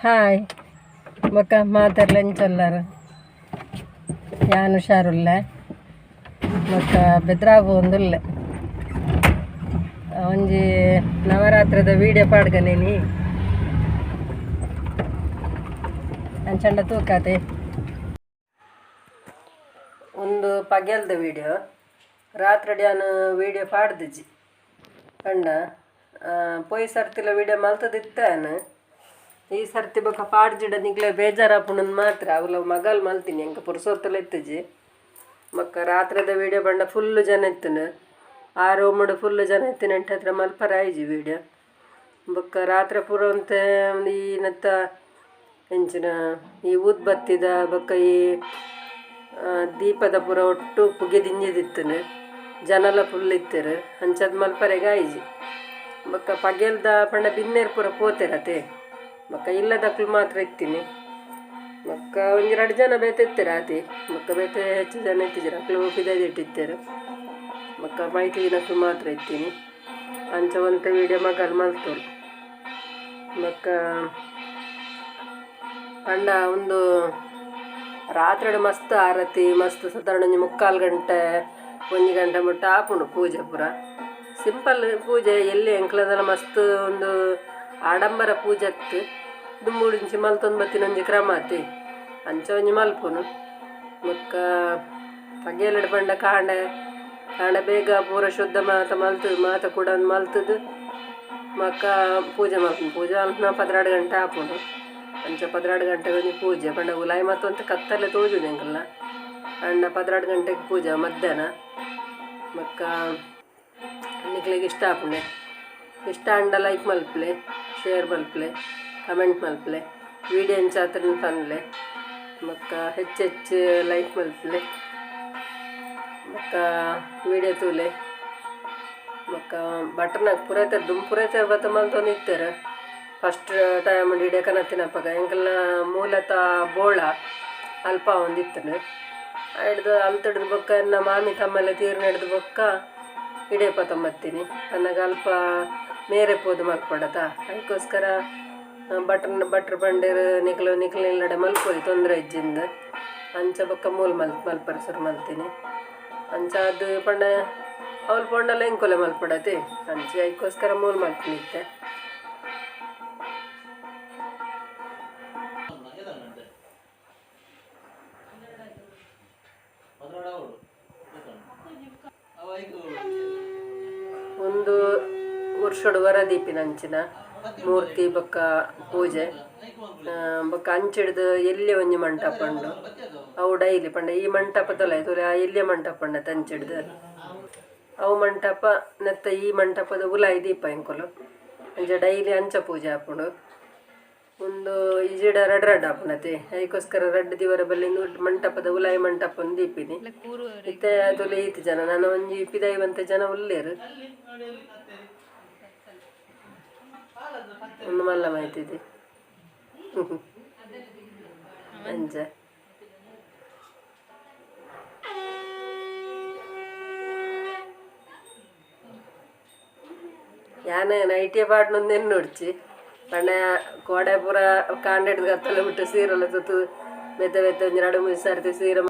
Hi ಬೊಕ್ಕ ಮಾತೆರ್ಲ ಎಂಚೊಲ್ಲರ್ ಯಾನ್ ಹುಷಾರುಲ್ಲೆ ಬೊಕ್ಕ ಬೆದ್ರಾಗ್ ಪೋವೊಂದುಲ್ಲೆ ಒಂಜಿ ನವರಾತ್ರಿದ ವೀಡಿಯೋ ಪಾಡ್ಗನೇನಿ ಅಂಚಂಡ ತೂಕಾತೆ. ಉಂದು ಪಗೆಲ್ದ ವೀಡಿಯೋ. ರಾತ್ರೆಡ್ ಯಾನ್ ವೀಡಿಯೋ ಪಾಡ್ದಿಜಿ ಪಂಡ ಪೋಯಿ ಸರ್ತಿಲ ವೀಡಿಯೋ ಮಲ್ತದಿತ್ತೆ ಯಾನ್. ಈ ಸರ್ತಿ ಬೊಕ ಪಾಡ್ಜಿಡ ನಿಕ್ಲೆ ಬೇಜಾರಾಪುಂಡು ಮಾತ್ರ ಅವುಲ ಮಗಲ್ ಮಲ್ತಿನಿ ಎಂಕ್ ಪುರ್ಸೊತ್ತುಲ ಇತ್ತಿಜಿ. ಬೊಕ್ಕ ರಾತ್ರೆದ ವೀಡಿಯೋ ಪಂಡ ಫುಲ್ ಜನ ಇತ್ತುಂಡು. ಆ ರೂಮುಡು ಫುಲ್ ಜನ ಇತ್ತಿನ ಹತ್ರ ಮಲ್ಪರ ಆಯಿಜಿ ವೀಡಿಯೋ. ಬೊಕ್ಕ ರಾತ್ರೆ ಪೂರ ಒಂತೆ ಈ ನೆತ್ತ ಎಂಚಿನ ಈ ಊದ್ಬತ್ತಿದ ಬೊಕ್ಕ ಈ ದೀಪದ ಪೂರ ಒಟ್ಟು ಪುಗೆ ದಿಂಜಿದಿತ್ತುಂಡು. ಜನಲ ಫುಲ್ ಇತ್ತೆರ್ ಅಂಚಾದ್ ಮಲ್ಪರೆಗ್ ಆಯಿಜಿ. ಬೊಕ್ಕ ಪಗೆಲ್ದ ಪಂಡ ಬಿನ್ನೆರ್ ಪೂರ ಪೋತೆರತೆ. ಬೊಕ್ಕ ಇಲ್ಲದಕುಲು ಮಾತ್ರ ಇತ್ತಿನಿ. ಬೊಕ್ಕ ಒಂಜಿ ರಡ್ಡ್ ಜನ ಬೇತೆ ಇತ್ತೆರ್ ಆತೆ. ಬೊಕ್ಕ ಬೇತೆ ಹೆಚ್ಚು ಜನ ಇತ್ತಿಜೆರ್ ಅಕುಲು ಪಿದಯಿ ಇತ್ತೆರ್. ಬೊಕ್ಕ ಮೈತಿದಿನಕುಲು ಮಾತ್ರ ಇತ್ತಿನಿ. ಅಂಚ ಒಂತೆ ವೀಡಿಯೋ ಮಗಲ್ ಮಲ್ತೊಲು. ಬೊಕ್ಕ ಪಂಡ ಉಂದು ರಾತ್ರೆಡ್ ಮಸ್ತ್ ಆರತಿ ಮಸ್ತ್ ಸಾಧಾರಣ ಒಂಜಿ ಮುಕ್ಕಾಲು ಗಂಟೆ ಒಂಜಿ ಗಂಟೆ ಮುಟ್ಟ ಆಪುಂಡು ಪೂಜೆ ಪೂರ. ಸಿಂಪಲ್ ಪೂಜೆ ಎಲ್ಲಿ ಎಂಕ್ಲದಲ ಮಸ್ತ್ ಉಂದು ಆಡಂಬರ ಪೂಜೆ ಅತ್ತ್. ದುಂಬುಡಿಂಚಿ ಮಲ್ತೊಂದು ಬತ್ತಿನ ಒಂಜಿ ಕ್ರಮ ಅತೆ. ಅಂಚ ಒಂಜಿ ಮಲ್ಪುನು. ಬೊಕ್ಕ ಪಗೆಲಡ್ ಪಂಡ ಕಾಂಡೆ ಕಾಂಡೆ ಬೇಗ ಪೂರ ಶುದ್ಧ ಮಾತ ಮಲ್ತುದು ಮಾತ ಕೂಡ ಮಲ್ತುದು ಬೊಕ್ಕ ಪೂಜೆ ಮಲ್ಪುನು. ಪೂಜೆ ಮಲ್ಪುನ 12 ಗಂಟೆ ಆಪುಂಡು. ಅಂಚ 12 ಗಂಟೆಗೆ ಒಂಜಿ ಪೂಜೆ ಪಂಡ ಉಲಾಯಿ ಮತ್ತೊಂತೆ ಕತ್ತಲೆ ತೋಜುಂಡು ಎಂಕಲ್ನ. ಆಂಡ 12 ಗಂಟೆಗೆ ಪೂಜೆ ಮಧ್ಯಾಹ್ನ. ಬೊಕ್ಕ ನಿಕ್ಲೆಗ್ ಇಷ್ಟ ಆಪುಂಡೆ. ಇಷ್ಟ ಆಂಡ ಲೈಕ್ ಮಲ್ಪುಲೆ, ಶೇರ್ ಮಲ್ಪುಲೆ, ಕಮೆಂಟ್ ಮಲ್ಪುಲೆ, ವೀಡಿಯೋ ಎಂಚ ಆತ್ಂಡ್ ಪನ್ಲೆ. ಬೊಕ್ಕ ಹೆಚ್ಚು ಹೆಚ್ಚು ಲೈಕ್ ಮಲ್ಪುಲೆ. ಬೊಕ್ಕ ವೀಡಿಯೋ ತೂಲೆ. ಬೊಕ್ಕ ಬಟರ್ನಾಕ್ ಪುರೈತೆರ್ ದುಂಬು ಪುರೈತೆರ್ ಬತ್ತ ಮಲ್ತೊಂದು ಇತ್ತೆರ್. ಫಸ್ಟ್ ಟೈಮ್ ಇಡೆ ಕನತಿನಪಗ ಎಂಕಲ್ನ ಮೂಲತಃ ಬೋಳ ಅಲ್ಪ ಆವೊಂದಿತ್ತ್ಂಡ್. ಐಡ್ದ್ ಅಲ್ತುಡ್ದು ಬೊಕ್ಕ ಎನ್ನ ಮಾಮಿ ತಮ್ಮಲೆ ತೀರ್ನೆಡ್ದ್ ಬೊಕ್ಕ ಇಡೆ ಪತೊಂಬತ್ತಿನಿ. ಪನ್ನಗ ಅಲ್ಪ ಮೇರೆ ಪೋದು ಮಲ್ಪೊಡತ ಐಕೋಸ್ಕರ ಬಟ್ರ್ ಬಟ್ರ್ ಪಂಡೆರ್ ನಿಕ್ಲು ನಿಕ್ಲ್ ಇಲ್ಲಡೆ ಮಲ್ಪೊಲಿ ತೊಂದರೆ ಇಜ್ಜಿಂದ್. ಅಂಚ ಬೊಕ್ಕ ಮೂಲು ಮಲ್ಪರೆ ಸುರು ಮಲ್ತಿನಿ. ಅಂಚಾದ್ ಪಂಡ ಅವ್ಲು ಪೋಂಡಲ ಎಂಕುಲೆ ಮಲ್ಪೊಡತೆ. ಅಂಚ ಐಕೋಸ್ಕರ ಮೂಲು ಮಲ್ಪುನಿತ್ತೆ. ಉಂದು ವರ್ಷೊಡು ವರ ದೀಪಿನಂಚಿನ ಮೂರ್ತಿ ಬೊಕ್ಕ ಪೂಜೆ. ಬೊಕ್ಕ ಅಂಚಿಡ್ದ್ ಎಲ್ಯ ಒಂಜಿ ಮಂಟಪ ಉಂಡು. ಅವು ಡೈಲಿ ಪಂಡ ಈ ಮಂಟಪದಲ್ಲ ತೂಲೆ ಆ ಎಲ್ಯ ಮಂಟಪ ಉಂಡತೆ ಅಂಚಿಡ್ದ್. ಅವು ಮಂಟಪ ನೆತ್ತ ಈ ಮಂಟಪದ ಉಲಾಯಿ ದೀಪ ಎಂಕುಲು. ಅಂಚ ಡೈಲಿ ಅಂಚ ಪೂಜೆ ಆಪುಂಡು. ಉಂದು ಇಜಿಡ ರಡ್ಡ್ ರಡ್ಡ್ ಆಪುಂಡತೆ. ಐಕೋಸ್ಕರ ರಡ್ಡ್ ದಿವರ ಬಲ್ಲಿ ಮಂಟಪದ ಉಲಾಯಿ ಮಂಟಪನ್ ದೀಪಿನಿ. ಇತ್ತೆ ತೂಲೆ ಈತ್ ಜನ ನನ ಒಂಜಿ ಪಿದಾಯಿ ಒಂತೆ ಜನ ಉಲ್ಲೆರ್. ಉಂದು ಮಲ್ಲ ಮೈತಿದಿ. ಅಂಚ. ಯಾನ್ ನೈಟಿ ಪಾಡ್ನೊಂದು ಎನ್ನೊಡ್ಚಿ. ಪಂಡ ಕೋಡೆ ಪೂರ ಕಾಂಡೆಡ್ ಕತ್ತಲೆ ಬಿಟ್ಟು ಸೀರೆಲ ತುತು ಬೇತೆ ಬೇತೆ ಒಂಜಿ ರಡ್ಡ್ ಮೂಜಿ ಸರ್ತಿ ಸೀರೆ.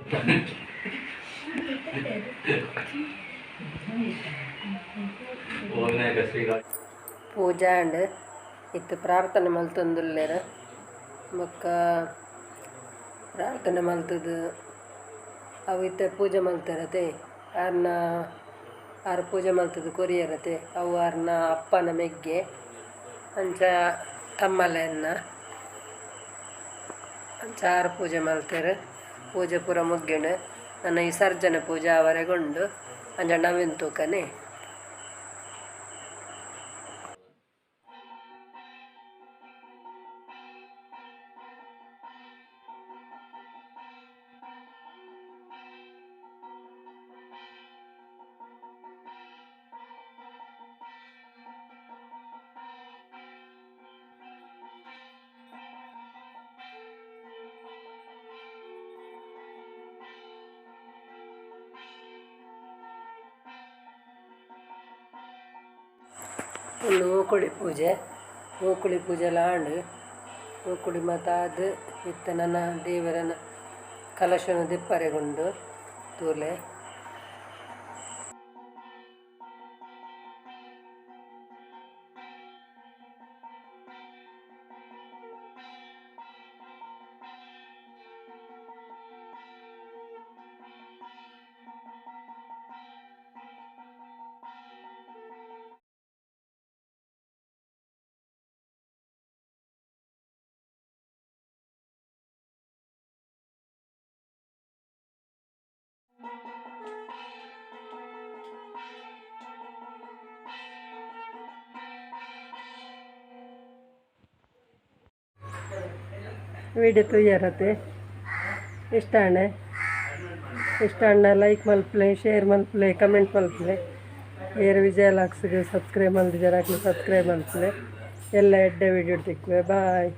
ಓಂ ವಿನಾಯಕ ಶ್ರೀ ಪೂಜೆ ಆಂಡ್ ಇತ್ತೆ ಪ್ರಾರ್ಥನೆ ಮಲ್ತೊಂದುಲ್ಲೆರ್. ಬೊಕ್ಕ ಪ್ರಾರ್ಥನೆ ಮಲ್ತುದು ಅವು ಇತ್ತೆ ಪೂಜೆ ಮಲ್ತೆರತೆ. ಆರ್ನ ಆರ್ ಪೂಜೆ ಮಲ್ತುದು ಕೊರಿಯೆರತೆ. ಅವು ಆರ್ನ ಅಪ್ಪನ ಮೆಗ್ಗೆ ಅಂಚ ತಮ್ಮಲೆನ್ನ ಅಂಚ ಆರ್ ಪೂಜೆ ಮಲ್ತೆರ್. ಪೂಜೆ ಪೂರ ಮುಗ್ಗಿಂಡ್. ನನ ವಿಸರ್ಜನೆ ಪೂಜೆ ಆವರೆಗ್ ಉಂಡು. ಅಂಚ ನವೀನ್ ತೂಕನೆ. ಉಂದು ಓಕುಳಿ ಪೂಜೆ. ಓಕುಳಿ ಪೂಜೆಲ ಆಂಡ್. ಓಕುಳಿ ಮಾತ ಆದ್ ಇತ್ತೆ ನನ ದೇವೆರೆನ ಕಲಶನ್ ದೆಪ್ಪರೆಗುಂಡು ತೂಲೆ. ವಿಡಿಯೋ ತೂಯರತೆ ಇಷ್ಟ ಅಣ್ಣೆ ಇಷ್ಟ ಅಣ್ಣ ಲೈಕ್ ಮಲ್ಪಲೆ, ಶೇರ್ ಮಲ್ಪಲೆ, ಕಮೆಂಟ್ ಮಲ್ಪಲೆ. ಏರ್ ವಿಜಯ ಲಾಕ್ಸ್ಗೆ ಸಬ್ಸ್ಕ್ರೈಬ್ ಮಲ್ದಿಜಾರ ಅಕ್ಲು ಸಬ್ಸ್ಕ್ರೈಬ್ ಮಲ್ಪಲೆ. ಎಲ್ಲ ಎಡ್ಡೆ ವಿಡಿಯೋ ತಿಕ್ಕುವೆ. ಬಾಯ್.